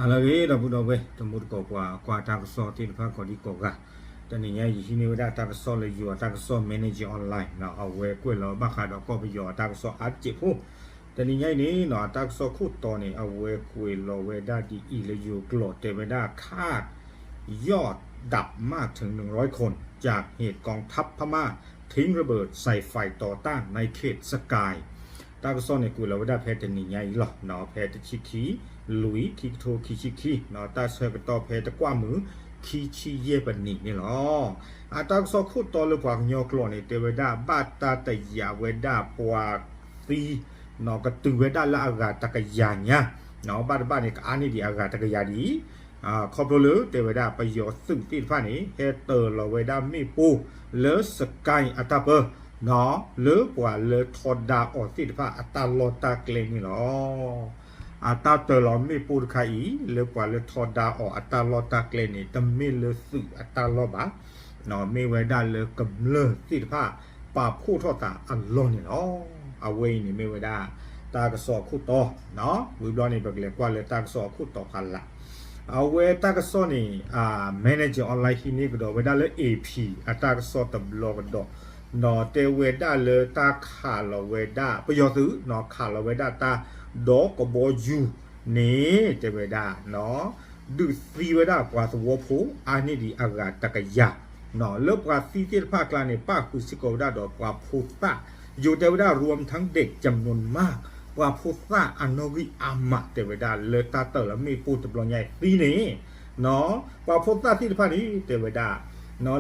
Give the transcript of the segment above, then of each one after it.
ဟါလၢအဂ့ၤ ဒီပုၢ်ဒီဝဲၢ် တံၤသကိး ပှၤကွၢ်တၢ်ကစီၣ်သ့ၣ်တဖၣ် ကိးဒံကိးဂၤ, တနံၤညါအံၤ ယဟံးန့ၢ်ဝဲဒၣ်တၢ်ကစီၣ်လၢယိၤအတၢ်ကစီၣ် Manager Online အဝဲကွဲးလီၤဘၣ်ဃးဒီးကီၢ်ပယီၤအတၢ်ကစီၣ်အါတစဲးဖိ, တနံၤညါအံၤန့ၣ် အတၢ်ကစီၣ်ခိၣ်တီန့ၣ် အဝဲကွဲးလီၤဝဲဒၣ်ဒ်အံၤ လၢယိၤကျိာ်တဲဝဲဒၣ် ခၣ် ယီၣ်ဒးမၣ်ထုးနုာ်ရီၢ်ခိၣ် จากเหตุกองทัพพม่าทิ้งระเบิดใส่ฝ่ายต่อต้านในเขตสกาย တၢ်ကစီၣ်န့ၣ် ကွဲးလီၤဝဲဒၣ်ဖဲတနံၤညါအံၤလီၤ. ဖဲတဆံခံ လွံၢ် ခံကထိခံဆံခံ, တၢ်ဆၢကတီၢ်ဖဲတကွၢ်မုၢ် ခံဆံယဲၢ်ပနံးန့ၣ်လီၤ. အတၢ်ကစီၣ်ခိၣ်တီလၢပှၤကညီကျိာ်န့ၣ် တဲဝဲဒၣ် ဘၣ်တၢ်တယာ်ဝဲဒၣ်ပှၤသံ ကတုၤဝဲဒၣ်လၢအဂၤတကယၤညါ, ဘၣ်တဘၣ်န့ၣ် ကအါန့ၢ်ဒံးအဂၤတကယၤဒံး, ခီဖျိလၢတဲဝဲဒၣ် ပယီၤသုးသ့ၣ်တဖၣ်န့ၣ် ဟဲတၢၤလီၤဝဲဒၣ်မ့ၣ်ပိၢ်လၢ စကဲအတၢ်ပၢ လၢပှၤလၢထီဒါအီၤသ့ၣ်တဖၣ်အတၢ်လီၢ်တၢ်ကျဲန့ၣ်လီၤ. အတၢ်တၢၤလီၤမ့ၣ်ပိၢ်တခါအံၤ လၢပှၤလၢထီဒါအီၤအတၢ်လီၢ်တၢ်ကျဲန့ၣ် တမ့ၢ်လၢသုးအတၢ်လီၢ်ဘၣ်, မ့ၢ်ဝဲဒၣ်လၢကမျၢၢ်သ့ၣ်တဖၣ် ပာ်ဖှိၣ်ထီၣ်သးအလီၢ်န့ၣ်လီၤ. အဝဲအံၤန့ၣ်မ့ၢ်ဝဲဒၣ် တၢ်ကစီၣ်အခိၣ်တီ, ဝံၤဘျီန့ၣ် ပကလဲၤကွၢ်လၢတၢ်ကစီၣ်အခိၣ်တီဖးလၢ်, အဝဲတၢ်ကစီၣ်န့ၣ် Manager Online ဟံးန့ၢ်ကဒီးဝဲဒၣ်လၢ AP အတၢ်ကစီၣ်တဘျီကဒီး, တဲဝဲဒၣ်လၢတၢ်ခးလီၤဝဲဒၣ် ပယီၤသုး ခးလီၤဝဲဒၣ်တၢ် ဒီးကဘီယူၤန့ၣ် တဲဝဲဒၣ် ဒုးသံဝဲဒၣ်ပှၤသဝီဖိ အါန့ၢ်ဒံးအဂၤတကယၤ, လၢပှၤသံသ့ၣ်တဖၣ်အကျါန့ၣ် ပၣ်ဃုာ်စ့ၢ်ကီးဝဲဒၣ်ဒီးပှၤဖိသၣ်, ယိၤတဲဝဲဒၣ် รวมทั้งเด็กจำนวนมาก ပှၤဖိသၣ်အနီၣ်ဂံၢ်အါမး တဲဝဲဒၣ်လၢတၢ်တၢၤလီၤမ့ၣ်ပိၢ်တဘျီညါအံၤသံန့ၣ်, ပှၤဖိသၣ်သ့ၣ်တဖၣ်န့ၣ် တဲဝဲဒၣ်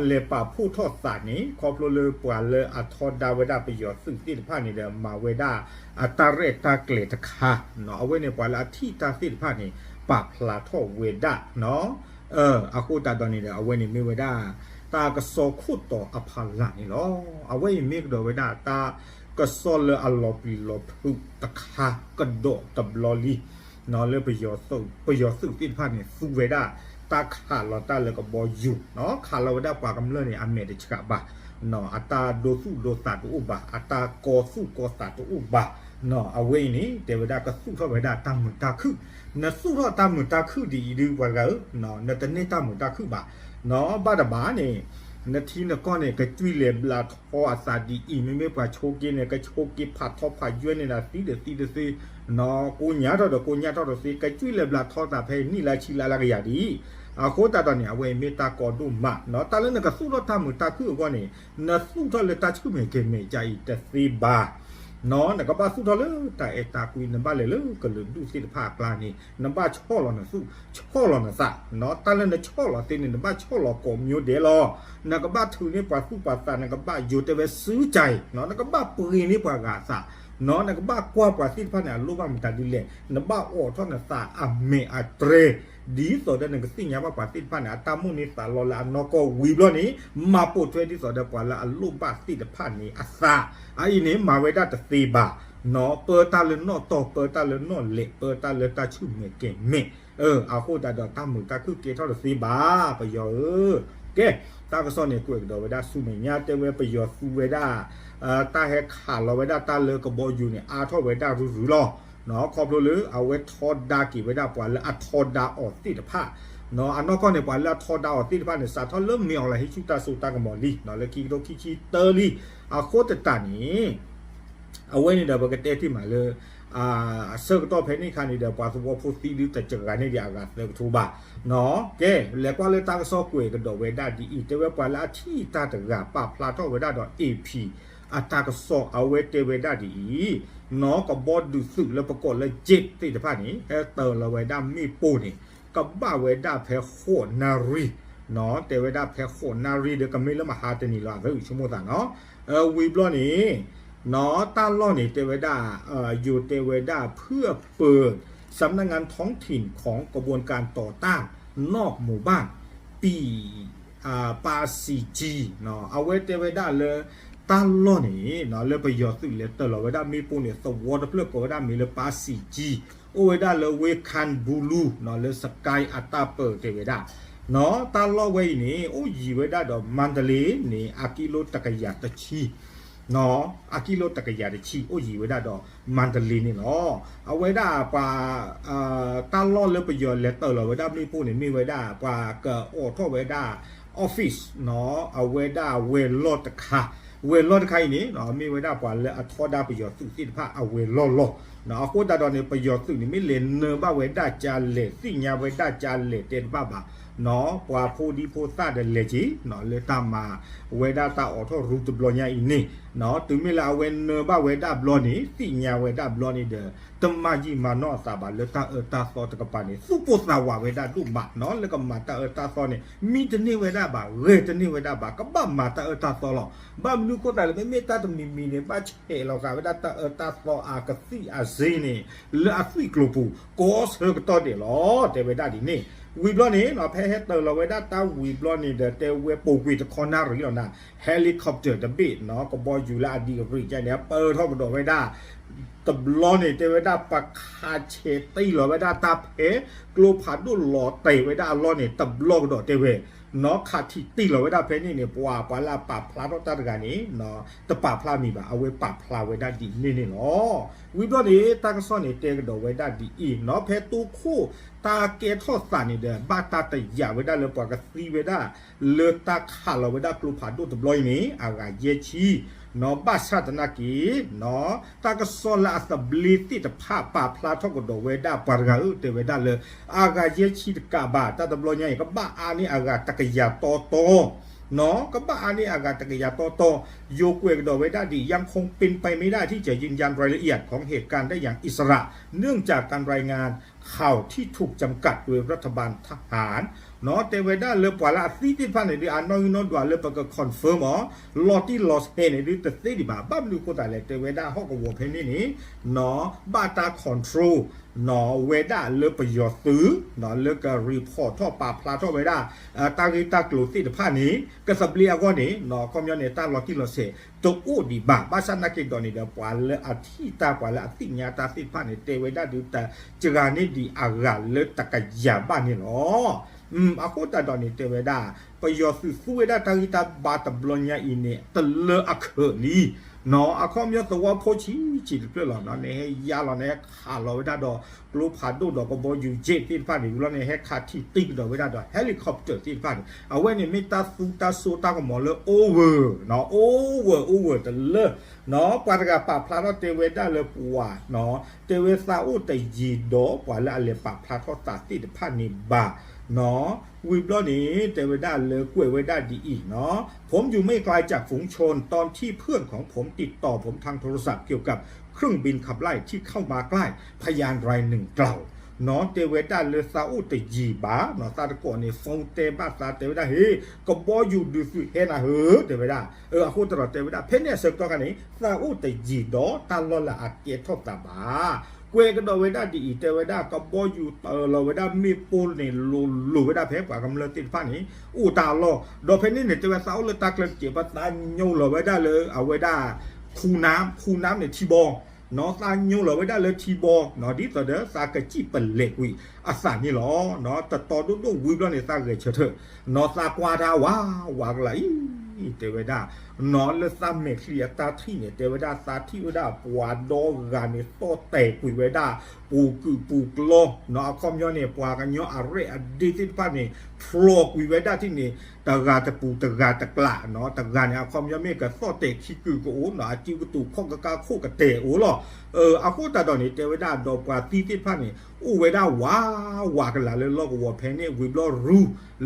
လဲၤပာ်ဖှိၣ်ထီၣ်သးန့ၣ် ခီဖျိလၢပှၤလၢအထီဒါဝဲဒၣ်ပယီၤသုးသ့ၣ်တဖၣ်န့ၣ်ဒီး မၤဝဲဒၣ်အတၢ်ရဲၣ်တၢ်ကျဲၤတခါ, အဝဲန့ၣ်ပှၤလၢအထံၣ်တၢ်သ့ၣ်တဖၣ်န့ၣ် ပာ်ဖျါထီၣ်ဝဲဒၣ် အဃိသတးဒီးန့ၣ်ဒီး အဝဲန့ၣ်မ့ၢ်ဝဲဒၣ် တၢ်ကစီၣ်ခိၣ်တီအဖးလၢ်န့ၣ်လီၤ. အဝဲအံၤမ့ၢ်ကဒီးဝဲဒၣ် တၢ်ကစီၣ်လၢအလီၤပျံၤလီၤဖုးတခါကဒီးတဘျီလံ, လၢ ပယီၤသုးသ့ၣ်တဖၣ်န့ၣ် သူဝဲဒၣ် တၢ်ခးလီၤတၢ်လၢကဘီယူၤ, ခးလီၤဝဲဒၣ်ပှၤကမျၢၢ်န့ၣ် အမဲာ်တဆှးဘၣ်, အတၢ်ဒိသူၣ်ဒိသးတအိၣ်ဘၣ်, အတၢ်ကီသူၣ်ကီသးတအိၣ်ဘၣ်, အဝဲအံၤန့ၣ် တဲဝဲဒၣ်ကသူၣ်ထီၣ်ဝဲဒၣ်တၢ်မုာ်တၢ်ခုၣ်, နသူၣ်ထီၣ်တၢ်မုာ်တၢ်ခုၣ်ဒ်အံၤဒုးပှၤတဂၤဧၢ, နတန့ၢ်တၢ်မုာ်တၢ်ခုၣ်ဘၣ်, ဘၣ်တဘၣ်န့ၣ် နထံနကီၢ်န့ၣ် ကကွံာ်လဲၤဘျးထီအသးဒ်အံၤ, မ့မ့ၢ်ပှၤဆိးက့န့ၣ် ကဆိးက့ဖးထီဖးယွဲန့ၣ်ဒီးသံဒီးသံတသ့, ကိးညါထီၣ်ဒီးကိးညါထီၣ်တသ့, ကကွံာ်လဲၤဘျးထီသးဖဲနံၣ်လၢဆံလၢလၢကယၤဒ်အံၤ, အဃိသတးဒီးန့ၣ် အဝဲအံၤမ့ၢ်တၢ်ကီဒိၣ်မး, တၢ်လၢနကသူၣ်ထီၣ်တၢ်မုာ်တၢ်ခုၣ်အဂီၢ်န့ၣ် နသူၣ်ထီၣ်လၢတၢ်ဆူၣ်မဲာ်ကဲၤမဲာ်ကါအံၤတသ့ဘၣ်, နကဘၣ်သူၣ်ထီၣ်လၢတၢ်အဲၣ်တၢ်ကွံ, နဘၣ်လဲၤလၢကလုာ်ဒူၣ်သ့ၣ်တဖၣ်အကျါန့ၣ် နဘၣ်ဆီၣ်လီၤနသူၣ်, ဆီၣ်လီၤနသး, တၢ်လၢနဆီၣ်လီၤသ့န့ၣ် နဘၣ်ဆီၣ်လီၤကိးမံၤဒဲးလီၤ, နကဘၣ်ထုးန့ၢ်ပှၤသူၣ်ပှၤသး, နကဘၣ်ယိၤတဲဝဲစုကၢ်အံၤ, နကဘၣ်ပှ့ၤန့ၢ်ပှၤဂၤအသး, နကဘၣ်ကွၢ်ပှၤသ့ၣ်တဖၣ်န့ၣ် အလိၣ်ဘၣ်မတၤဒ်လဲၣ်, နဘၣ်အိးထီၣ်နသးအမဲာ်အတြဲၤ ဒ်သိးဒီးနကသ့ၣ်ညါဘၣ်ပှၤသ့ၣ်တဖၣ်န့ၣ် အတၢ်မိၣ်န့ၢ်သးလီလၢအနီၢ်ကီၢ်ဝံၤဘျီန့ၣ် မၤပိာ်ထွဲဒ်သိးဒီးပှၤလၢအလိၣ်ဘၣ်သ့ၣ်တဖၣ်န့ၣ်အသး, အအံၤန့ၣ် မၤဝဲဒၣ်တသ့ဘၣ်, ပၢတၢ်လၢနီၣ်တီၢ်, ပၢတၢ်လၢနီၣ်လဲၢ်, ပၢတၢ်လၢတၢ်ဆူၣ်မဲာ်ကဲၤမဲာ်, အဃိသတးဒီးတၢ်မုာ်တၢ်ခုၣ်ကဲထီၣ်တသ့ဘၣ် ပယီၤဧၢ, ကဲ, တၢ်ကစီၣ်န့ၣ် ကွဲးကဒီးဝဲဒၣ်ဆူမဲာ်ညါ တဲဝဲပယီၤသူဝဲဒၣ် တၢ်ဟဲခးလီၤဝဲဒၣ်တၢ်လၢကဘီယူၤန့ၣ် အါထီၣ်ဝဲဒၣ်ရုရုလီၤ, ခီဖျိလၢအဝဲထီဒါက့ၤဝဲဒၣ်ပှၤလၢအထီဒါအီၤသ့ၣ်တဖၣ်, အနီၢ်ကီၢ်န့ၣ် ပှၤလၢအထီဒါအီၤသ့ၣ်တဖၣ်န့ၣ် စးထီၣ်လၢမ့ၢ်အီၤလၢဟံးဆူၣ်တၢ်စိတၢ်ကမီၤလံ လၢခံကထိခံဆံတၢလံ, အဃိသတးန့ၣ် အဝဲန့ၣ်ဒီးပကတဲတ့ၢ်မးလၢ အဆၢကတီၢ်ဖဲန့ၣ်အခါန့ၣ်ဒီး ပှၤသဝီဖိသံဒုးတစှၤန့ၢ်ဒံးအဂၤသၢကထိဘၣ်, ကဲ, လဲၤကွၢ်လၢတၢ်ကစီၣ်ကွဲးကဒီးဝဲဒၣ်ဒ်အံၤ, တဲဝဲပှၤလၢအထံၣ်တၢ်တဂၤ ပာ်ဖျါထီၣ်ဝဲဒၣ်ဒီး AP အတၢ်ကစီၣ်အဝဲတဲဝဲဒၣ်ဒ်အံၤ, နီၢ်ကဘီဒုးသုးလၢပကိးလၢ jet သ့ၣ်တဖၣ်န့ၣ် ဟဲတၢၤလီၤဝဲဒၣ်မ့ၣ်ပိၢ်န့ၣ် ကဘၣ်ဝဲဒၣ်ဖဲဃိးနၣ်ရံၣ်, တဲဝဲဒၣ်ဖဲဃိးနၣ်ရံၣ်ဒီး ကမ့ၢ်လၢမဟါတနံၤလီၤ အသးဆိကမိၣ်သးနီၤ, ဝံၤဘျီန့ၣ် နီၢ်တၢ်လီၢ်န့ၣ် တဲဝဲဒၣ် ယိၤတဲဝဲဒၣ် ဖုအပၢၤ สำนักงานท้องถิ่นของกระบวนการต่อต้านนอกหมู่บ้าน ปี ปาสีจี အဝဲတဲဝဲဒၣ်လၢ တၢ်လီၢ်န့ၣ် လၢပယီၤသုးလဲၤတၢၤလီၤဝဲဒၣ်မ့ၣ်ပိၢ်န့ၣ် သဝီတဖျၢၣ်ကိးဝဲဒၣ်မ့ၢ်လၢ ပၢစံၣ်ကၠံ, အိၣ်ဝဲဒၣ်လၢဝ့ၢ်ခၣ်ဘူလူ လၢစကဲအတၢ်ပၢၢ်တဲဝဲဒၣ်, တၢ်လီၢ်ဝဲအံၤန့ၣ် အိၣ်ယံၤဝဲဒၣ်ဒီးမါတလ့န့ၣ် အကံလိတကယၤတဆံ အကံလိတကယၤတဆံ အိၣ်ယံၤဝဲဒၣ်ဒီး မါတလ့န့ၣ်လီၤ. အဝဲဒၣ်ပှၤ တၢ်လီၢ်လၢပယီၤလဲၤတၢၤလီၤဝဲဒၣ်မ့ၣ်ပိၢ်န့ၣ် မ့ၢ်ဝဲဒၣ်ပှၤကအိးထီၣ်ဝဲဒၣ် office အဝဲဒၣ်ဝဲၤလီၢ်တခါ, ဝဲၤလီၢ်တခါအံၤန့ၣ် မ့ၢ်ဝဲဒၣ်ပှၤလၢအထီဒါပယီၤသုးသ့ၣ်တဖၣ်အဝဲၤလီၢ်လီၤ. အဃိသတးဒီးန့ၣ် ပယီၤသုးန့ၣ် မ့ၢ်လဲၤနၢၤဘၣ်ဝဲဒၣ်ကလဲၣ် သ့ၣ်ညါဝဲဒၣ်ကလဲၣ်တဲတဘၣ်ဘၣ် ပှၤဖိဒံဖိသၣ်ဒီးလဲၤက့ၤ လၢတၢ်မၤဝဲဒၣ်တၢ်အိးထီၣ်ရူတဘျီညါအံၤန့ၣ်, တုၤမ့ၢ်လၢအဝဲနၢၤဘၣ်ဝဲဒၣ်ဘျီန့ၣ် သ့ၣ်ညါဝဲဒၣ်ဘျီန့ၣ်ဒီး တမၤယံာ်မၤနီၢ်အသးဘၣ် လၢတၢ်အၢတၢ်သီတကပၤန့ၣ် သူၣ်ပိၢ်သးဝးဝဲဒၣ်ဒိၣ်မးနီၤ လၢကမၤတၢ်အၢတၢ်သီန့ၣ် မံတန့ၢ်ဝဲဒၣ်ဘၣ် ဂဲၤတန့ၢ်ဝဲဒၣ်ဘၣ် ကဘၣ်မၤတၢ်အၢတၢ်သီလီၤ. ဘၣ်မနုၤအဃိသတးလဲၣ် မ့မ့ၢ်တၢ်တမံၤမံၤန့ၣ် ဘၣ်ဆဲးလီၤဃာ်ဝဲဒၣ်တၢ်အၢတၢ်သီအကသံၣ်အစ့န့ၣ် လၢအသွံၣ်ကျိၤပူၤ ကိးဆၢကတီၢ်ဒဲးလီၤ တဲဝဲဒၣ်ဒ်န့ၣ်. ဝံၤဘျီန့ၣ် ဖဲဟဲတၢၤလီၤဝဲဒၣ်တၢ်ဝံၤဘျီန့ၣ်ဒီး တဲဝဲပိာ်ကွံာ်တခီနၣ်ရံၣ်လီၤနၤ helicopter တဘ့ၣ်နီၤ ကဘီယူၤလၢအဒံးအရ့ၣ်ကဲန့ၣ် ပၢထီၣ်ကဒီးဝဲဒၣ် တဘျီန့ၣ် တဲဝဲဒၣ်ပခးဆဲးတံၢ်လီၤဝဲဒၣ်တၢ်ဖဲ ကျိဖးဒိၣ်လီၤတဲာ်ဝဲဒၣ်အလီၢ်န့ၣ် တဘျီကဒီးတဲဝဲ နီၤ ခးထံၣ်တံၢ်လီၤဝဲဒၣ်ဖဲန့ၣ်န့ၣ် ပှၤ ပှၤလၢအပာ်ဖျါထီၣ်တၢ်တဂၤန့ၣ် တပာ်ဖျါမံၤဘၣ် အဝဲပာ်ဖျါဝဲဒၣ်ဒ်န့ၣ်န့ၣ်လီၤ. ဝံၤဘျီန့ၣ် တၢ်ကစီၣ်န့ၣ် တဲကဒီးဝဲဒၣ်ဒ်အံၤနီၤ ဖဲတိခိၣ်တၢ်ကဲထီၣ်သးန့ၣ်ဒီး ဘၣ်တၢ်တယာ်ဝဲဒၣ်လၢပှၤကသံဝဲဒၣ် လၢတၢ်ခးလီၤဝဲဒၣ်ကျိဖးဒိၣ်တဘျီအံၤန့ၣ် အဂၤယဲၢ်ဆံ နီၤ ဘၣ်ဆၣ်သနာ်က့ နီၤ တၢ်ကစီၣ်လၢအသဘျ့သ့ၣ်တဖၣ်ပာ်ဖျါထီၣ်ကဒီးဝဲဒၣ်ပှၤတဂၤဧၢ တဲဝဲဒၣ်လၢ အဂၤယဲၢ်ဆံတကးဘၣ် တၢ်တဘျီညါအံၤ ကဘၣ်အါန့ၢ်အဂၤတကယၤတီတီ နီၤ ကဘၣ်အါန့ၢ်အဂၤတကယၤတီတီ ယိၤကွဲးကဒီးဝဲဒၣ်ဒ် ยังคงเป็นไปไม่ได้ที่จะยืนยันรายละเอียดของเหตุการณ์ได้อย่างอิสระ เนื่องจากการรายงานข่าวที่ถูกจำกัดโดยรัฐบาลทหาร နီၤ တဲဝဲဒၣ်လၢပှၤလၢအသံသ့ၣ်တဖၣ်န့ၣ်ဒုး အနီၣ်ဂံၢ်နီၣ်ဒွးလၢပက confirm အီၤ လီၤတံၢ်လီၤဆဲးန့ၣ်ဒုး တသ့ဒံးဘၣ် ဘၣ်မနုၤအဃိသတးလဲၣ် တဲဝဲဒၣ်ဟီၣ်ကဝီၤဖဲန့ၣ်န့ၣ် နီၤ ဘၣ်တၢ် control နီၤ ဝဲဒၣ်လၢပယီၤသုး နီၤ လၢက report ထီၣ်ပာ်ဖျါထီၣ်ဝဲဒၣ် တၢ်ဂ့ၢ်တၢ်ကျိၤသ့ၣ်တဖၣ်န့ၣ် ကသဘျ့အဂီၢ်န့ၣ် နီၤ အခီပညီန့ၣ် တၢ်လီၤတံၢ်လီၤဆဲး တအိၣ်ဒံးဘၣ် ဘၣ်ဆၣ်သနာ်က့ဒီးန့ၣ်ဒီး ပှၤလၢအထံၣ်တၢ် ပှၤလၢအသ့ၣ်ညါတၢ်သ့ၣ်တဖၣ်န့ၣ် တဲဝဲဒၣ်ဒုးတစှၤန့ၢ်ဒံးအဂၤလၢတကယၤဘၣ်န့ၣ်လီၤ. အဃိသတးဒီးန့ၣ် တဲဝဲဒၣ် ပယီၤသုးသူဝဲဒၣ်တၢ်ဂံၢ်တၢ်ဘါတဘျီညါအံၤန့ၣ် တလၢအခၢးလံ နီၤ အခီပညီသဝီဖိဆံးဆံးတဖျၢၣ်လီၤ နီၤ နဟဲယါလီၤ နဟဲခးလီၤဝဲဒၣ်ဒီး ကျိဖးဒိၣ်ဒီးကဘီယူၤ jet သ့ၣ်တဖၣ်န့ၣ် ဝံၤလီၤန့ၣ် ဟဲခးထံၣ်တံၢ်ကဒီးဝဲဒၣ်ဒီး helicopter သ့ၣ်တဖၣ်န့ၣ် အဝဲန့ၣ်မ့ၢ်တၢ်သူတၢ်စိတၢ်ကမီၤလၢ over နီၤ over over တလၢ နီၤ ပှၤတဂၤပာ်ဖျါထီၣ်တဲဝဲဒၣ်လၢပှၤ နီၤ တဲဝဲသးအိၣ်တယံာ်ဒီးပှၤလၢအလဲၤပာ်ဖျါထီၣ်သးသ့ၣ်တဖၣ်န့ၣ်ဘၣ် နီၤ ဝံၤဘျီန့ၣ် တဲဝဲဒၣ်လၢကွဲးဝဲဒၣ်ဒ်အံၤ နီၤ ผมอยู่ไม่ไกลจากฝูงชนตอนที่เพื่อนของผมติดต่อผมทางโทรศัพท์เกี่ยวกับเครื่องบินขับไล่ที่เข้ามาใกล้ พยานรายหนึ่งกล่าว နီၤ တဲဝဲဒၣ်လၢသးအိၣ်တယံာ်ဘၣ် နီၤ သးတကိးန့ၣ် phone တဲဘၣ်သး တဲဝဲဒၣ် ဟ့ ကဘီယူၤဒုးသုးဟဲနၤဧၢ တဲဝဲဒၣ် အဃိသတးဒီးတဲဝဲဒၣ် ဖဲန့ၣ်အဆၢကတီၢ်ခါန့ၣ် သးအိၣ်တယံာ်ဒီးတၢ်လီၢ်လၢအကဲထီၣ်သးဘၣ် ကွဲးကဒီးဝဲဒၣ်ဒ်အံၤ တဲဝဲဒၣ် ကဘီယူၤတၢၤလီၤဝဲဒၣ်မ့ၣ်ပိၢ်န့ၣ် လိၤလိၤဝဲဒၣ်ဖဲပှၤကမျၢၢ်သ့ၣ်တဖၣ်န့ၣ် အိၣ်တၢ်အလီၢ် ဒီးဖဲန့ၣ်န့ၣ် တဲဝဲသးအိၣ်လၢတၢ်ကျၢၤတစဲး ပသးညိလီၤဝဲဒၣ်လၢအဝဲဒၣ် ခူနၢမ် ခူနၢမ်န့ၣ်ထံဘီ နီၤ သးညိလီၤဝဲဒၣ်လၢထံဘီ နီၤ ဒ်သိးဒီးသးကစံၣ်ပလဲၤကွံာ်အသးန့ၣ်လီၤ နီၤ တတီၤဒိၣ်ဒိၣ်ဝံၤဘျီန့ၣ် သးဂဲၤဆၢထၢၣ် နီၤ သးကွၢ်တၢ်ဝးဝးကလၤအံၤ တဲဝဲဒၣ် နီၤ လၢသးမဲာ်ချံအတၢ်ထံၣ်န့ၣ် တဲဝဲဒၣ်သးထံၣ်ဝဲဒၣ်ပှၤဒီဂၤန့ၣ် သီၣ်တဲာ်ကွံာ်ဝဲဒၣ် ပူၤကုာ်ပူၤကျီ နီၤ အခီပညီန့ၣ် ပှၤကညီအရဲၣ်အဒ့သ့ၣ်တဖၣ်န့ၣ် ဖျိးကွံာ်ဝဲဒၣ်ထံၣ်န့ၣ် တဂၤတပူၤတဂၤတကျး နီၤ တဂၤန့ၣ် အခီပညီမ့ၢ်ကသီၣ်တဲာ်ခံကုာ်ကအိၣ် နီၤ အစုကတိၤခီၣ်ကကါခိၣ်ကတဲာ်အိၣ်လီၤ အဃိသတးဒီးန့ၣ် တဲဝဲဒၣ်ဒီးပှၤသံသ့ၣ်တဖၣ်န့ၣ် အိၣ်ဝဲဒၣ်ဝးဝးကလၤလၢလီၢ်ကဝီၤဖဲန့ၣ် ဝံၤဘျီရူ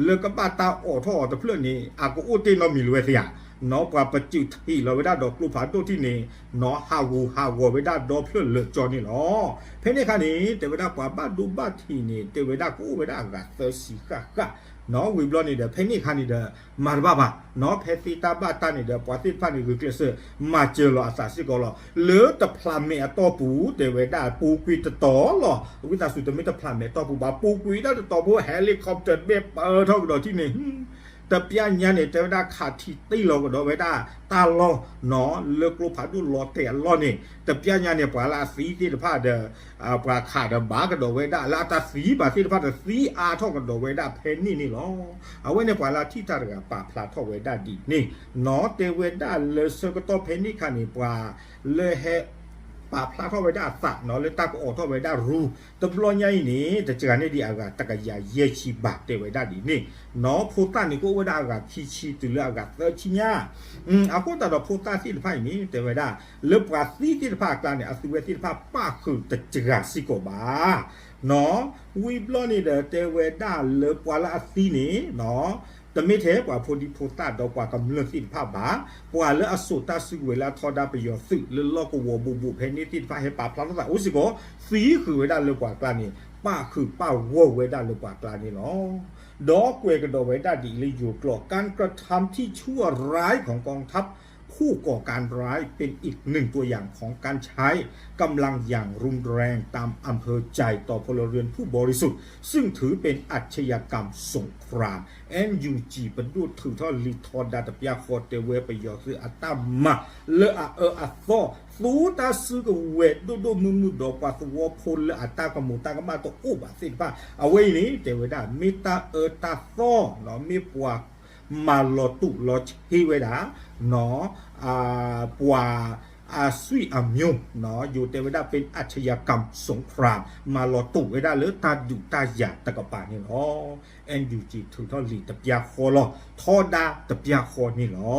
လၢကဘၣ်တၢ်အိးထီၣ်အီၤတဖျၢၣ်န့ၣ် အကအိၣ်တ့ၢ်နီတမံၤလၢၤဝဲသ့ဧါ နီၤ ပှၤပစုးထံၣ်လီၤဝဲဒၣ်ဒီးကျိဖးဒိၣ်ထံၣ်န့ၣ် နီၤ ဟးဂူာ်ဟးဂီၤဝဲဒၣ်ဒီဖျၢၣ်လၢာ်ကၠီန့ၣ်လီၤ. ဖဲန့ၣ်အခါန့ၣ် တဲဝဲဒၣ်ပှၤဘၣ်ဒိဘၣ်ထံးန့ၣ် တဲဝဲဒၣ်ကအိၣ်ဝဲဒၣ်အဂၤသၢဆံဃၣ်ဃၣ် နီၤ ဝံၤဘျီန့ၣ်ဒီး ဖဲန့ၣ်အခါန့ၣ်ဒီး မၤတဘၣ်ဘၣ် နီၤ ဖဲသ့တၢ်ဘၣ်တၢ်န့ၣ်ဒီး ပှၤသ့ၣ်တဖၣ်န့ၣ် ဂုာ်ကျဲးစၢး မၤစၢၤလီၤအသးစ့ၢ်ကီးလီၤ. လၢတဖျးမဲာ်အတီၢ်ပူၤ တဲဝဲဒၣ် ပူၤကွံာ်တတီၤလီၤ. ဝံသးစူၤ တမ့ၢ်တဖျးမဲာ်တီၢ်ပူၤဘၣ် ပူၤကွံာ်ဒၣ်တတီၤဖိ helicopter တဘ့ၣ်ပၢထီၣ်ကဒီးထံၣ်န့ၣ် တပျၢ်ညါန့ၣ် တဲဝဲဒၣ်ခးထံတ့ၢ်လီၤကဒီးဝဲဒၣ်တၢ်လီၢ်နီၤ လၢကျိဖးဒိၣ်လီၤတဲာ်အလီၢ်န့ၣ် တပျၢ်ညါန့ၣ် ပှၤလၢအသံသ့ၣ်တဖၣ်ဒီး ပှၤခးဒီးဘၣ်ကဒီးဝဲဒၣ် လၢအတၢ်သံဘၣ်သ့ၣ်တဖၣ်ဒီး သံအါထီၣ်ကဒီးဝဲဒၣ်ဖဲန့ၣ်န့ၣ်လီၤ. အဝဲန့ၣ်ပှၤလၢအထံၣ်တၢ်တဂၤပာ်ဖျါထီၣ်ဝဲဒၣ်ဒ်န့ၣ်နီၤ တဲဝဲဒၣ်လၢဆၢကတီၢ်ဖဲန့ၣ်ခါန့ၣ် ပှၤလၢဟဲ ပာ်ဖျါထီၣ်ဝဲဒၣ်အသးနီၤ လၢတၢ်ကအိးထီၣ်ဝဲဒၣ်ရူ တဘျီညါအံၤန့ၣ် တစှၤန့ၢ်ဒံးအဂၤတကယၤယဲၢ်ဆံဘၣ် တဲဝဲဒၣ်ဒ်န့ၣ်နီၤ ဖိသၣ်န့ၣ်ကအိၣ်ဝဲဒၣ်အဂၤခံဆံတုၤလၢအဂၤသၢဆံညါ အဃိသတးဒီးဖိသၣ်သ့ၣ်တဖၣ်အံၤန့ၣ် တဲဝဲဒၣ် လၢပှၤသံသ့ၣ်တဖၣ်အကျါန့ၣ် အသုဝဲသ့ၣ်တဖၣ်ပၣ်ဃုာ်တစှၤစ့ၢ်ကီးဘၣ် နီၤ ဝံၤဘျီန့ၣ်ဒီးတဲဝဲဒၣ်လၢပှၤလၢအသံန့ၣ်နီၤ တမ့ၢ်ထဲပှၤဖိဒံဖိသၣ်ဒီးပှၤကမျၢၢ်သ့ၣ်တဖၣ်ဘၣ် ပှၤလၢအစိာ်တၢ်စုကဝဲၤလၢအထီဒါပယီၤသုးလၢလီၢ်ကဝီၤဘူးဘူးဖဲန့ၣ်သ့ၣ်တဖၣ်ဟဲပာ်ဖျါထီၣ်သးအိၣ်စ့ၢ်ကီး သံဃုာ်ဝဲဒၣ်လၢပှၤကျါန့ၣ် ပၣ်ဃုာ်ပၣ်ဂီၢ်ဝဲဒၣ်လၢပှၤကျါန့ၣ်လီၤ. ဒီးကွဲးကဒီးဝဲဒၣ်ဒ်အံၤလၢယိၤကျိာ် การกระทำที่ชั่วร้ายของกองทัพผู้ก่อการร้ายเป็นอีกหนึ่งตัวอย่างของการใช้กำลังอย่างรุนแรงตามอำเภอใจ ต่อพลเรือนผู้บริสุทธิ์ ซึ่งถือเป็นอาชญากรรมสงคราม NUG ပဒိၣ်ထုးထီၣ်လံာ်ထီဒါတပျၢ်ဃီတဲဝဲပယီၤသုးအတၢ်မၤ လၢအအၢအသီ သူတၢ်စုကဝဲၤဒိၣ်ဒိၣ်မုၢ်မုၢ်ဒီးပှၤသဝီဖိလၢအတၢ်ကမူၤတၢ်ကမၣ်တအိၣ်ဘၣ်သ့ၣ်တဖၣ် အဝဲအံၤန့ၣ် တဲဝဲဒၣ် မ့ၢ်တၢ်အၢတၢ်သီနီၤ မ့ၢ်ပှၤမၤလီၤတူာ်လီၤဆ့ဝဲဒၣ်နီၤ ပှၤအဆွံၣ်အမျိုးနီၤ ယိၤတဲဝဲဒၣ် เป็นอาชญากรรมสงคราม မၤလီၤတူာ်ဝဲဒၣ်လၢတၢ်ဒုးတၢ်ယၤတကပၤန့ၣ်လီၤ. NUG ထုးထီၣ်လံာ်တပျၢ်ဃီလီၤ ထီဒါတပျၢ်ဃီန့ၣ်လီ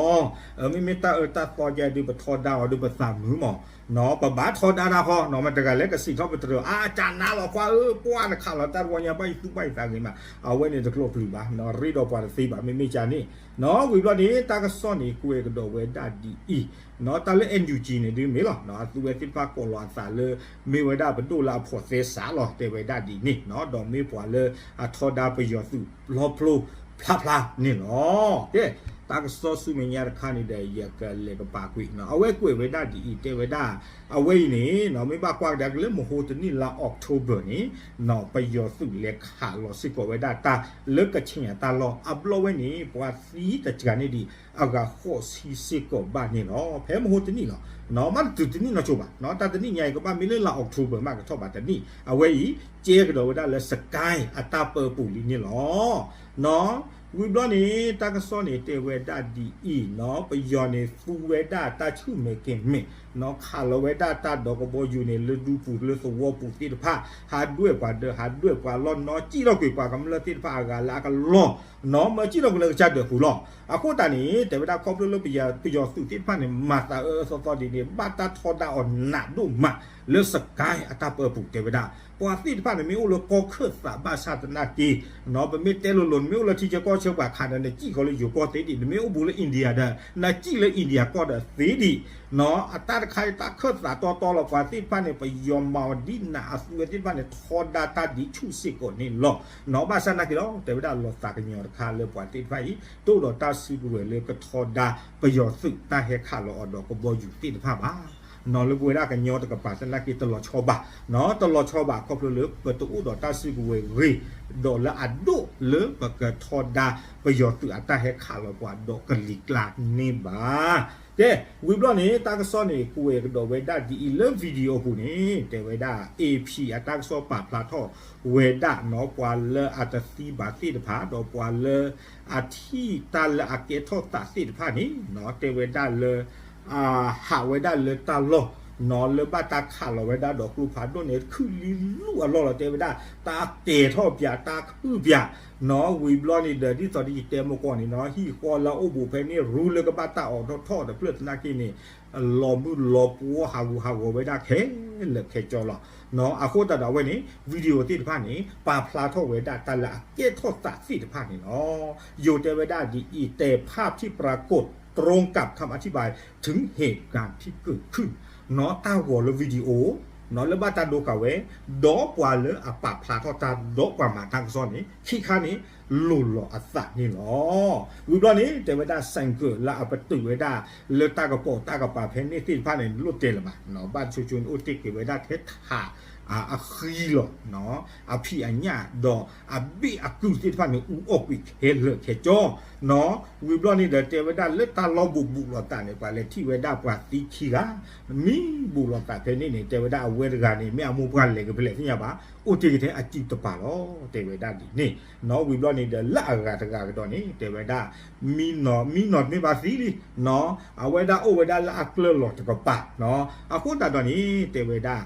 ၤ. မ့မ့ၢ်တၢ်အၢတၢ်သီယဲဒုး ပထီဒါအီၤဒုးပသးမုာ်မး ပဘၣ်ထီဒါတၢ်ဃီနီၤ မတၤတဂၤလၢကစံးထီၣ်ပတြၢၤ အါ ကနါလီၤခွါဧၢ ပှၢ်နခးလီၤတၢ်တဝီညါ ဘၣ်ယသူၣ်ဘၣ်ယသးဂ့ၤမး အဝဲန့ၣ်တကျိၤပျုၤဘၣ်နီၤ ရ့ဒီးပှၤတသ့ဘၣ် မ့မ့ၢ်ကန့ၣ်နီၤ ဝံၤဘျီန့ၣ် တၢ်ကစီၣ်န့ၣ် ကွဲးကဒီးဝဲဒၣ်ဒ်အံၤနီၤ တၢ်လၢ NUG န့ၣ်ဒုးမ့ၢ်လီၤ အသုဝဲသ့ၣ်တဖၣ်ကိးလီၤအသးလၢ မ့ၢ်ဝဲဒၣ်ပဒိၣ်လၢအဖိးသဲစးလီၤ တဲဝဲဒၣ်ဒ်န့ၣ်နီၤ ဒီးမ့ၢ်ပှၤလၢအထီဒါပယီၤသုးလီၤဖျိဖျါဖျါန့ၣ်လီၤ. ကဲ တၢ်ကစီၣ်ဆူမဲာ်ညါတခါန့ၣ်ဒီး ယကလဲၤကပာ်ကွံာ်နီၤ အဝဲကွဲးဝဲဒၣ်ဒ်အံၤ တဲဝဲဒၣ် အဝဲအံၤန့ၣ်နီၤ မ့ၢ်ဘၣ်ကွၢ်ကဒါက့ၤလၢမဟိတနံၣ်လါ October န့ၣ်နီၤ ပယီၤသုးလဲၤခးလီၤစ့ၢ်ကီးဝဲဒၣ်တၢ်လၢကခ့ၣ်ညါတၢ်လီၢ် အဘျီဝဲန့ၣ် ပှၤသံတစှၤန့ၢ်ဒံး အဂၤဃိးဆံစ့ၢ်ကီးဘၣ်န့ၣ်လီၤ. ဖဲမဟိတနံၣ်လီၤ မ့ၢ်တတုၤတနံၣ်နီၢ်ဆိဘၣ်နီၤ တၢ်တနံၣ်ညါအံၤကဘၣ်မ့ၢ်လၢလါ October မးကထီၣ်ဘၣ်တနံၣ် အဝဲအံၤ ကဲကဒီးဝဲဒၣ်လၢ Sky အတၢ်ပၢပူၤလံန့ၣ်လီၤ. နီၤ ဝံၤဘျီန့ၣ် တၢ်ကစီၣ်န့ၣ်တဲဝဲဒၣ်ဒ်အံၤနီၤ ပယီၤန့ၣ်သူဝဲဒၣ်တၢ်ဆူၣ်မဲာ်ကဲၤမဲာ်နီၤ ခးလီၤဝဲဒၣ်တၢ်ဒီးကဘီယူၤန့ၣ် လၢဒူပူၤလၢသဝီပူၤသ့ၣ်တဖၣ် ဟးဒွဲၣ်ပှၤဒၢး ဟးဒွဲၣ်ပှၤလီၢ်နီၤ စံၣ်ထီၣ်ကွံာ်ပှၤကမျၢၢ်သ့ၣ်တဖၣ်အဂၤလၢအကလီၢ်နီၤ မၢစံၣ်ထီၣ်ကွံာ်လၢကစၢ်ဒၢးပူၤလီၤ. အဃိသတးန့ၣ် တဲဝဲဒၣ်ခီဖျိလၢပယီၤသုးသ့ၣ်တဖၣ်န့ၣ် မၤသးအၢအၢသီသီဒ်န့ၣ် ဘၣ်တၢ်ထီဒါအီၤနးဒိၣ်မးလၢ Sky အတၢ်ပၢပူၤ တဲဝဲဒၣ် ပှၤသ့ၣ်တဖၣ်န့ၣ်မ့ၢ်အိၣ်လၢကီၢ်ခၢၣ်သးဘၣ်ဆၣ်သနာ်က့နီၤ ပမ့ၢ်တဲလိၤလိၤ နမ့ၢ်အိၣ်လၢထံဆၢကီၢ်ဆၢပှၤခးဒီး နစံၣ်ဃီလၢယိၤကီၢ်သ့ဒံး နမ့ၢ်အိၣ်ဘူးလၢ India ဒီး နစံၣ်လၢ India ကီၢ်ဒီးသ့ဒံးနီၤ အတၢ်တခါအံၤတၢ်ခၢၣ်သးတီတီလီၤ ပှၤသ့ၣ်တဖၣ်န့ၣ် ပယီၤမၤအီၤဒ်နး အသုဝဲသ့ၣ်တဖၣ်န့ၣ် ထီဒါတၢ်ဒ်ဆူၣ်စ့ၢ်ကီးန့ၣ်လီၤနီၤ ဘၣ်ဆၣ်သနာ်က့ဒီး တဲဝဲဒၣ်လီၤသးကညီၤတခါလၢပှၤသ့ၣ်တဖၣ်အံၤ တအိၣ်ဒီးတၢ်စုကဝဲၤလၢကထီဒါပယီၤသုးတၢ်ဟဲခးလီၤအီၤဒီးကဘီယူၤသ့ၣ်တဖၣ်ဘၣ် နီၤ လၢပဝဲဒၣ်ကညီတကပၤသနာ်က့တလီၤဆီဘၣ်နီၤ တလီၤဆီဘၣ်ခီဖျိလၢပတအိၣ်ဒီးတၢ်စုကဝဲၤဂ့ၤ ဒီးလၢအဒိၣ်လၢပကထီဒါပယီၤသုးအတၢ်ဟဲခးလီၤပှၤဒီးကလံၤကျါန့ၣ်ဘၣ်. ကဲ ဝံၤဘျီန့ၣ် တၢ်ကစီၣ်န့ၣ် ကွဲးကဒီးဝဲဒၣ်ဒ်အံၤလၢ video အပူၤန့ၣ် တဲဝဲဒၣ် AP အတၢ်ကစီၣ်ပာ်ဖျါထီၣ်ဝဲဒၣ်နီၤ ပှၤလၢအတသံဘၣ်သ့ၣ်တဖၣ် ဒီးပှၤလၢအထံၣ်တၢ်လၢအကဲထီၣ်သးသ့ၣ်တဖၣ်န့ၣ်နီၤ တဲဝဲဒၣ်လၢ ဟးဝဲဒၣ်လၢတၢ်လီၢ်နီၤ လၢဘၣ်တၢ်ခးလီၤဝဲဒၣ်ဒီးကျိဖးဒိၣ်န့ၣ် ခုၣ်လံလူၢ်အလီၢ်လီၤ တဲဝဲဒၣ် တၢ်တဲာ်ထီၣ်ပၠး တၢ်ခုၣ်ပၠးနီၤ ဝံၤဘျီန့ၣ်ဒီး ဒ်သိးဒီးယတဲမုၢ်ကီၢ်န့ၣ်နီၤ ဟံၣ်ဃီလၢအအိၣ်ဘူးဖဲန့ၣ် ရူလၢကဘၣ်တၢ်အိးထီၣ်ထီၣ်တဖျၢၣ်သနာ်က့န့ၣ် လီၤမုၢ်လီၤပှီၢ်ဟးဂူာ်ဟးဂီၤဝဲဒၣ်ခဲလၢာ်ခဲဆ့လီၤ. အဃိသတးဒီးအဝဲန့ၣ် video သ့ၣ်တဖၣ်န့ၣ် ပာ်ဖျါထီၣ်ဝဲဒၣ်တၢ်လၢအကဲထီၣ်သးသ့ၣ်တဖၣ်န့ၣ်လီၤ. ယိၤတဲဝဲဒၣ်ဒ်အံၤ แต่ภาพที่ปรากฏตรงกับคำอธิบายถึงเหตุการณ์ที่เกิดขึ้น နီၤ တၢ်ဂီၤလၢ video နီၤ လၢဘၣ်တၢ်ဒိကနၣ်ဝဲ ဒီးပှၤလၢအပာ်ဖျါထီၣ်တၢ်ဒီးပှၤမၤတၢ်ကစီၣ်န့ၣ် ခံခါန့ၣ် လိၢ်လီၤအသးန့ၣ်လီၤ. ဝံၤဘျီန့ၣ် တဲဝဲဒၣ် စဲၣ်ကၢၣ်လၢအပတုာ်ဝဲဒၣ် လၢတၢ်ကပိာ်တၢ်ကပၤဖဲန့ၣ်သ့ၣ်တဖၣ်န့ၣ် လိၣ်တဲလၢၤဘၣ်, ဘၣ်ဆိဆိန့ၣ် အိၣ်တ့ၢ်က့ၤဝဲဒၣ်ထဲထး အဃံလီၤ, အဖံးအညၣ်ဒီးအဘ့ၣ်အကုၢ်သ့ၣ်တဖၣ်န့ၣ် အူအီၣ်ကွံာ်ခဲလၢာ်ခဲကၠီ, ဝံၤဘျီန့ၣ်ဒီးတဲဝဲဒၣ်လၢတၢ်လီၢ်ဘူးဘူးလိာ်သးန့ၣ် ပှၤလဲၤထံၣ်ဝဲဒၣ်ပှၤသံခံဂၤ မံဘူးလိာ်သးဖဲန့ၣ်န့ၣ် တဲဝဲဒၣ်အဝဲတဂၤန့ၣ် မ့ၢ်အမိၢ်ပှၢ်လဲၤကဖဲလဲၣ်သ့ၣ်ညါဘၣ်, အိၣ်တ့ၢ်က့ၤထဲအစုတပၤလီၤ, တဲဝဲဒၣ်ဒ်န့ၣ်, ဝံၤဘျီန့ၣ်ဒီးလၢအဂၤတဂၤကဒီးန့ၣ် တဲဝဲဒၣ် မံနီၤ မံနီၤတမ့ၢ်ဘၣ်သံလံ, အဝဲဒၣ်အိၣ်ဝဲဒၣ်လၢအကျၢၢ်လီၤတကပၤ, အဃိသတးဒီးန့ၣ် တဲဝဲဒၣ်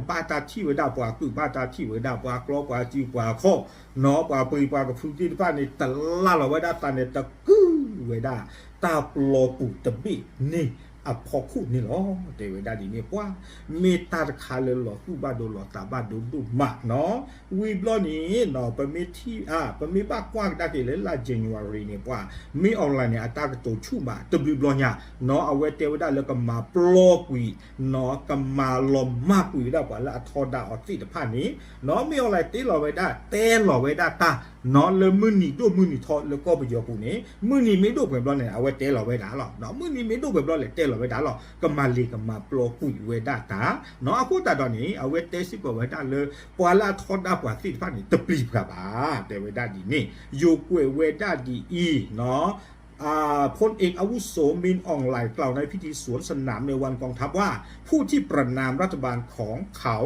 ဘၣ်တၢ်ထံၣ်ဝဲဒၣ်ပှၤကုၢ် ဘၣ်တၢ်ထံၣ်ဝဲဒၣ်ပှၤကျီပှၤစုပှၤခီၣ်, ပှၤပှ့ၤပှၤကဖုသ့ၣ်တဖၣ်န့ၣ် တလၢ်လီၤဝဲဒၣ်သးန့ၣ် တကုၢ်ဝဲဒၣ် တၢ်ပျီပူၤတဘ့ၣ်န့ၣ်အဖီခိၣ်န့ၣ်လီၤ, တဲဝဲဒၣ်ဒ်န့ၣ် ပှၤမ့ၢ်တၢ်တခါလၢလီၤသူၣ်ဘၣ်ဒိလီၤသးဘၣ်ဒိဒိၣ်မးနီၤ, ဝံၤဘျီန့ၣ် ပမ့ၢ်ထံၣ် ပမ့ၢ်ဘၣ်ကွၢ်ကဒါက့ၤလၢလါ January န့ၣ် ပှၤ မင်းအောင်လှိုင် န့ၣ် အတၢ်ကတိၤဆူၣ်မး တဘျုးဘျီညါနီၤ, အဝဲတဲဝဲဒၣ်လၢကမၤပျီကွံာ်နီၤ, ကမၤလီၤမၢ်ကွံာ်ဝဲဒၣ်ပှၤလၢအထီဒါအီၤသ့ၣ်တဖၣ်န့ၣ်နီၤ, မင်းအောင်လှိုင် တဲလီၤဝဲဒၣ် တဲလီၤဝဲဒၣ်တၢ်နီၤ လၢမုၢ်နံၤဒိၣ်မုၢ်နံၤထီလၢကီၢ်ပယီၤပူၤန့ၣ် မုၢ်နံၤမ့ၢ်ဒိၣ်ပှဲၤဘျီန့ၣ် အဝဲတဲလီၤဝဲဒၣ်လီၤ, မုၢ်နံၤမ့ၢ်ဒိၣ်ပှဲၤဘျီလဲၣ် တဲလီၤဝဲဒၣ်လီၤ, ကမၤလ့ၤကမၤပျီကွံာ်ဝဲဒၣ်တၢ်နီၤ, အဃိသတးဒီးန့ၣ် အဝဲတဲစ့ၢ်ကီးဝဲဒၣ်လၢ ပှၤလၢအထီဒါပှၤသ့ၣ်တဖၣ်န့ၣ် တပျံၤပှၤဘၣ်, တဲဝဲဒၣ်ဒ်န့ၣ်, ယိၤကွဲးဝဲဒၣ်ဒ်အံၤနီၤ พลเอกอาวุโส มิน ออง หลาย กล่าวในพิธีสวนสนามในวันกองทัพว่า ผู้ที่ประณามรัฐบาลของเขา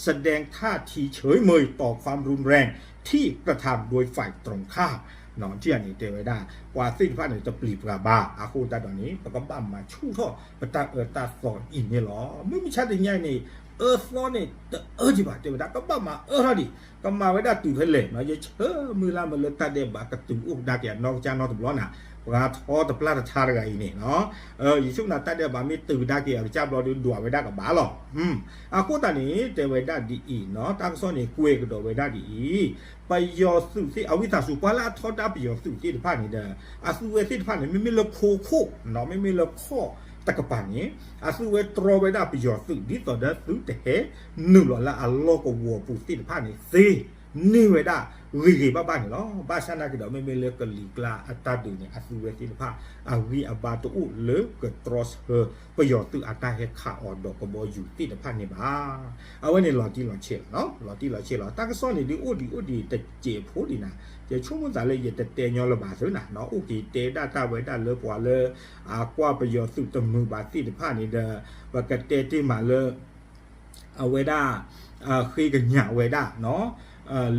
แสดงท่าทีเฉยเมยต่อความรุนแรงที่กระทำโดยฝ่ายตรงข้าม ထံၣ်န့ၣ် တဲဝဲဒၣ် ပှၤသ့ၣ်တဖၣ်န့ၣ် တပျံၤပှၤဘၣ်, အဃိသတးဒီးန့ၣ် ပကဘၣ်မၤဆူၣ်ထီၣ်ပတၢ်အၢတၢ်သီအံၤန့ၣ်လီၤ, မုၢ်မဆါတနံၤအံၤန့ၣ် အၢသီန့ၣ် တအၢက့ၤဘၣ် တဲဝဲဒၣ် ကဘၣ်မၤအၢထီၣ်ဒံး, ကမၤဝဲဒၣ်တုၤဖဲလဲၣ်နီၤ, ယဆၢမုၢ်လၢ်မ့ၢ်လၢတၢ်ဒဲးဘးကတုၤအိၣ်ကဒါက့ၤအနီၢ်ကစၢ်နီတဘျီနၤ, ပှၤထီတပျၢ်တထါတဂၤအံၤန့ၣ်နီၤ, ယဆိကမိၣ်တၢ်ဒဲးဘးမ့ၢ်တုၤကဒါက့ၤအကစၢ်ဘျီဒီး ဒွးဝဲဒၣ်ကဘၣ်လီၤ, အဃိသတးန့ၣ် တဲဝဲဒၣ်ဒ်အံၤနီၤ, တၢ်ကစီၣ်န့ၣ် ကွဲးကဒီးဝဲဒၣ်ဒ်အံၤ, ပယီၤသုးသ့ၣ် အဝံသးစူၤ ပှၤလၢအထီဒါပယီၤသုးသ့ၣ်တဖၣ်န့ၣ်ဒီး အသုဝဲသ့ၣ်တဖၣ်န့ၣ် မ့မ့ၢ်လၢခိခိၣ်နီၤ, မ့မ့ၢ်လၢခီၣ်တကပၤန့ၣ် အသုဝဲတြီဝဲဒၣ်ပယီၤသုး ဒ်သိးဒီးသုတဟဲနုာ်လီၤလၢအလီၢ်ကဝီၤပူၤသ့ၣ်တဖၣ်န့ၣ်သ့ န့ၢ်ဝဲဒၣ်ဂ့ၤဂ့ၤဘၣ်ဘၣ်န့ၣ်လီၤ. ဘၣ်ဆၣ်နာ်က့ၤဒီး မ့မ့ၢ်လၢကလံၤကျါအတၢ်ဒုးန့ၣ် အသုဝဲသ့ၣ်တဖၣ် အဂံၢ်အဘါတအိၣ်လၢကတြီဆၢပယီၤသုးအတၢ်ဟဲခးအီၤဒီးကဘီယူၤသ့ၣ်တဖၣ်န့ၣ်ဘၣ်. အဝဲန့ၣ်လီၤတံၢ်လီၤဆဲးလီၤ, လီၤတံၢ်လီၤဆဲးလီၤ. တၢ်ကစီၣ်န့ၣ်ဒုးအိၣ်ဒံးအိၣ်ဒံးတစဲးဖိဒံးနၤ, ယဆိကမိၣ်သးလၢယတတဲညီလၢၤဘၣ်သ့ၣ်နၤ, အိၣ်က့ၤတဲဒၣ်တၢ်ဝဲဒၣ်လၢပှၤလၢ အကွၢ်ပယီၤသုးတမုာ်ဘၣ်သ့ၣ်တဖၣ်န့ၣ်ဒီး ပကတဲတ့ၢ်မးလၢ အဝဲဒၣ် ဃ့ကညးဝဲဒၣ်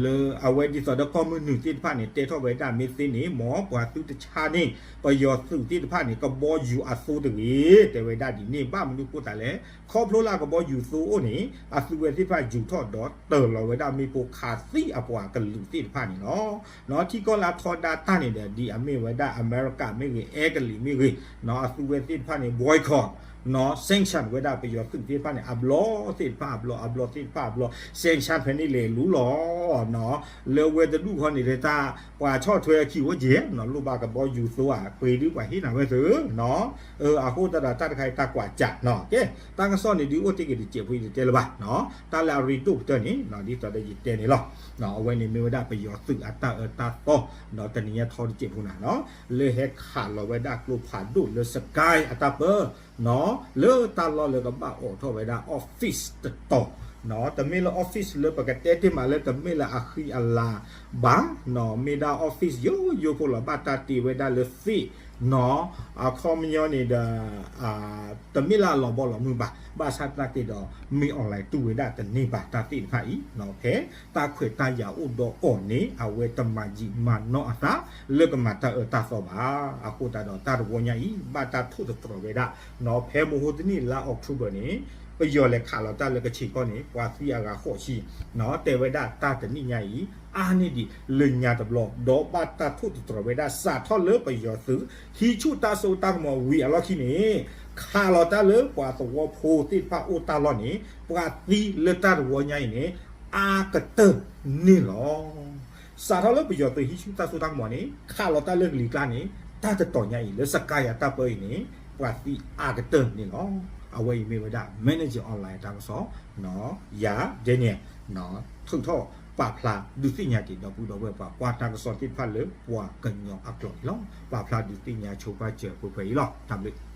လၢအဝဲဒ်သိးဒီးကီၢ်မုၢ်နုာ်သ့ၣ်တဖၣ်န့ၣ် တဲထီၣ်ဝဲဒၣ်မ့ၢ်သ့န့ၣ် မ်ပှၤသုတဆါန့ၣ် ပယီၤသုးသ့ၣ်တဖၣ်န့ၣ် ကဘီယူၤအသိတဂ့ၤ တဲဝဲဒၣ်ဒ်န့ၣ်. ဘၣ်မနုၤဃိသတးလဲၣ်, ခီဖျိလၢအကဘီယူၤသိအိၣ်န့ၣ် အသုဝဲသ့ၣ်တဖၣ်ယူၤထီၣ်ဒီးတၢၤလီၤဝဲဒၣ်မ့ၣ်ပိၢ်ခးသံအပှၤကလုာ်သ့ၣ်တဖၣ်န့ၣ်လီၤ. ထံကီၢ်လၢအထီဒါတၢ်န့ၣ်ဒီး ဒ်အမ့ၢ်ဝဲဒၣ်အမဲရကၤမ့ၢ်ဂ့ၤ အဲကလံးမ့ၢ်ဂ့ၤ အသုဝဲသ့ၣ်တဖၣ်န့ၣ် boycott sanction ဝဲဒၣ်ပယီၤသုးသ့ၣ်တဖၣ်န့ၣ် အဘျီသ့ၣ်တဖၣ်အဘျီ အဘျီသ့ၣ်တဖၣ်အဘျီ sanction ဖဲန့ၣ်လဲၤလူလီၤ. လၢဝဲတဒူၣ်ဃီန့ၣ် တၢ်ပှၤဆီၣ်ထွဲအခံအိၣ်က့ၤ လိၣ်ဘၣ်ကဘီယူၤသိဧါ ပှ့ၤဒုးပှၤဟ့ၣ်နၤဝဲသု အဃိသတးဒီးတၢ်တခါအံၤတၢ်ကွၢ်စးနီၤ ကဲ တၢ်ကစီၣ်န့ၣ်ဒုးအိၣ်တ့ၢ်က့ၤတစဲးဖိအံၤတတဲလၢၤဘၣ်, တၢ်လၢအရ့ဒိၣ်ကတၢၢ်န့ၣ် ဒ်သိးဒီးယတဲန့ၣ်လီၤ. အဝဲန့ၣ်မ့ၢ်ဝဲဒၣ်ပယီၤသုးအတၢ်အၢတၢ်သီ ဒီးတနံၤညါထီတစဲးဖိနၤ လၢဟဲခးလီၤဝဲဒၣ်ကျိဖးဒိၣ်လၢ Sky အတၢ်ပၢ လၢတၢ်လီၢ်လၢကဘၣ်အိးထီၣ်ဝဲဒၣ် office တတီၤ, တမ့ၢ်လၢ office လၢပကတဲတ့ၢ်မးလၢတမ့ၢ်လၢအဃံအလၤဘၣ်, မ့ၢ်ဒၣ် office ယိယိဖိလီၤ ဘၣ်တၢ်တ့ဝဲဒၣ်လၢသ့ၣ်နီၤ, အခီပညီန့ၣ်ဒီး တမ့ၢ်လၢအလီၤဘီလီၤမုၢ်ဘၣ်, ဘၣ်ဆၣ်သနာ်က့ဒီး မင်းအောင်လှိုင် တူၢ်ဝဲဒၣ်တန့ၢ်ဘၣ်တၢ်သ့ၣ်တဖၣ်အံၤ, ဖဲတၢ်ခွဲးတၢ်ယာ်အိၣ်ဒီးအီၤန့ၣ် အဝဲတမၤယံာ်မၤနီၢ်အသး လၢကမၤတၢ်အၢတၢ်သီဘၣ်. အဃိသတးဒီးတၢ်တဝီညါအံၤ ဘၣ်တၢ်ထိၣ်သတြီၤဝဲဒၣ် ဖဲမဟိတနံၣ်လါ October န့ၣ် ပယီၤလဲၤခးလီၤတၢ်လၢကခ့ၣ်ကီၢ်န့ၣ် ပှၤသံအဂၤဃိးဆံ, တဲဝဲဒၣ်တၢ်တနံၣ်ညါအံၤ အါန့ၢ်ဒံးလၢညါတဘျီ ဒီးဘၣ်တၢ်ထိၣ်သတြီၤဝဲဒၣ် စးထီၣ်လၢပယီၤသုး ဟံးဆူၣ်တၢ်စိတၢ်ကမီၤဝံၤအလီၢ်ခံန့ၣ် ခးလီၤတၢ်လၢပှၤသဝီဖိသ့ၣ်တဖၣ်အိၣ်တၢ်လီၢ်န့ၣ် ပှၤသံလၢတၢ်တဝီညါအံၤန့ၣ် အါကတၢၢ်န့ၣ်လီၤ. စးထီၣ်လၢပယီၤသုးဟံးဆူၣ်တၢ်စိတၢ်ကမီၤန့ၣ် ခးလီၤတၢ်လၢကလံၤကျါန့ၣ် တၢ်တတီၤညါအံၤ လၢ Sky အတၢ်ပၢအံၤန့ၣ် ပှၤသံအါကတၢၢ်န့ၣ်လီၤ. အဝဲအံၤမ့ၢ်ဝဲဒၣ် Manager Online တၢ်ကစီၣ် ယၤ Daniel ထုးထီၣ် ပာ်ဖျါဒုးသ့ၣ်ညါက့ၤ ဒီပုၢ်ဒီဝဲၢ်ပှၤကွၢ်တၢ်ကစီၣ်သ့ၣ်တဖၣ်လၢပှၤကညီအကျိာ်န့ၣ်လီၤ. ပာ်ဖျါဒုးသ့ၣ်ညါဆိပာ်စၢၤပှဲၤပှဲၤအံၤလီၤ. တၢ်ဘျုး